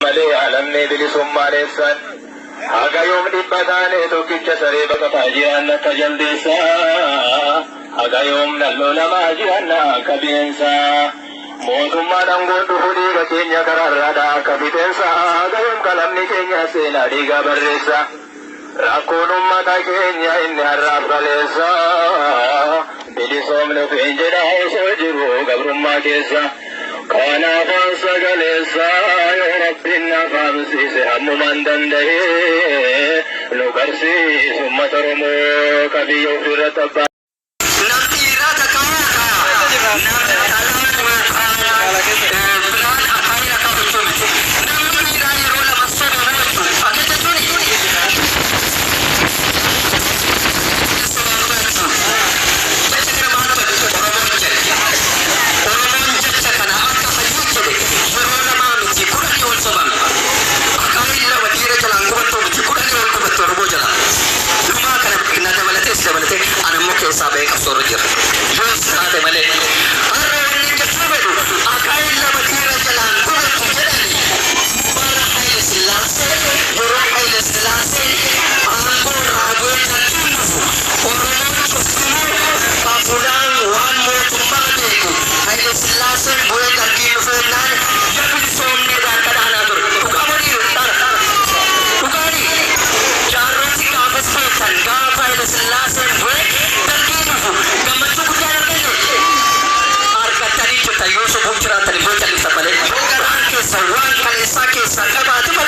Malee alamni bilisummaan eessan? Haga yoom 100 taane tokkicha saree baqataa jiraanna akka jaldeessaa? Haga yoom nalloo lamaa jiraanna akka bineensaa? Mootummaan aangoon dhufu dhiiga keenya karaarraa dha'a akka fixeensaa. Haga yoom qalamni keenya seenaa dhiigaa barreessa? Rakkoon ummata keenya inni har'aaf kaleessa. Bilisoomne ofiin jedha osoo jiru gabrummaa keessa. Kanaafan sagaleessa yoo Rabbiin na faamsiise hammumaan danda'e nu garsiisu ummata Oromoo ka biyya ofiirratti abbaa. Nam dhiiraa takka yookaa nam dhalaa yookaa biraan akaayii akaa jechuu miti. Namni dhiiraa yeroo lama sobamu jechuu. Akka jechuuni sobamu jechuu. Jecha kana maal jedhu Oromoon jedhe. Oromoon jecha kana akka hayyuu jedhe yeroo lamaa miti 10 ol sobame. Akaayiin lama dhiira jalaan gubattuu miti 10 ol gubatte Oromoo jalaa. Lumaa kana na dabalatee si dabalatee an ammoo keessaa bahee qabsoorra jira. Yoos taate malee. Har'a wanni jechuu fedhu akaayiin lama dhiira jalaan gubattu jedhani bara Haile Sillaasee yeroo Haile Sillaaseen aangoo irraa bu'ee dargiin dhufu Oromoon cuftinuu afulaan waan mootummaa beeku Haile Sillaaseen bu'ee dargiin dhufeennaan ya bilisoomneedhaan kadhaanaa ture. Dhugaa moo dhiira? Dhara. Dhugaani jaarroti gaafas beektan gaafa Haile Sillaaseen bu'ee dargiin dhufu gammachuu guddaan arganne argattanii jirtan yoo sobuuf jiraattan immoo calliftan malee yoo garaan keessan waan kaleessaa keessaa qabaate.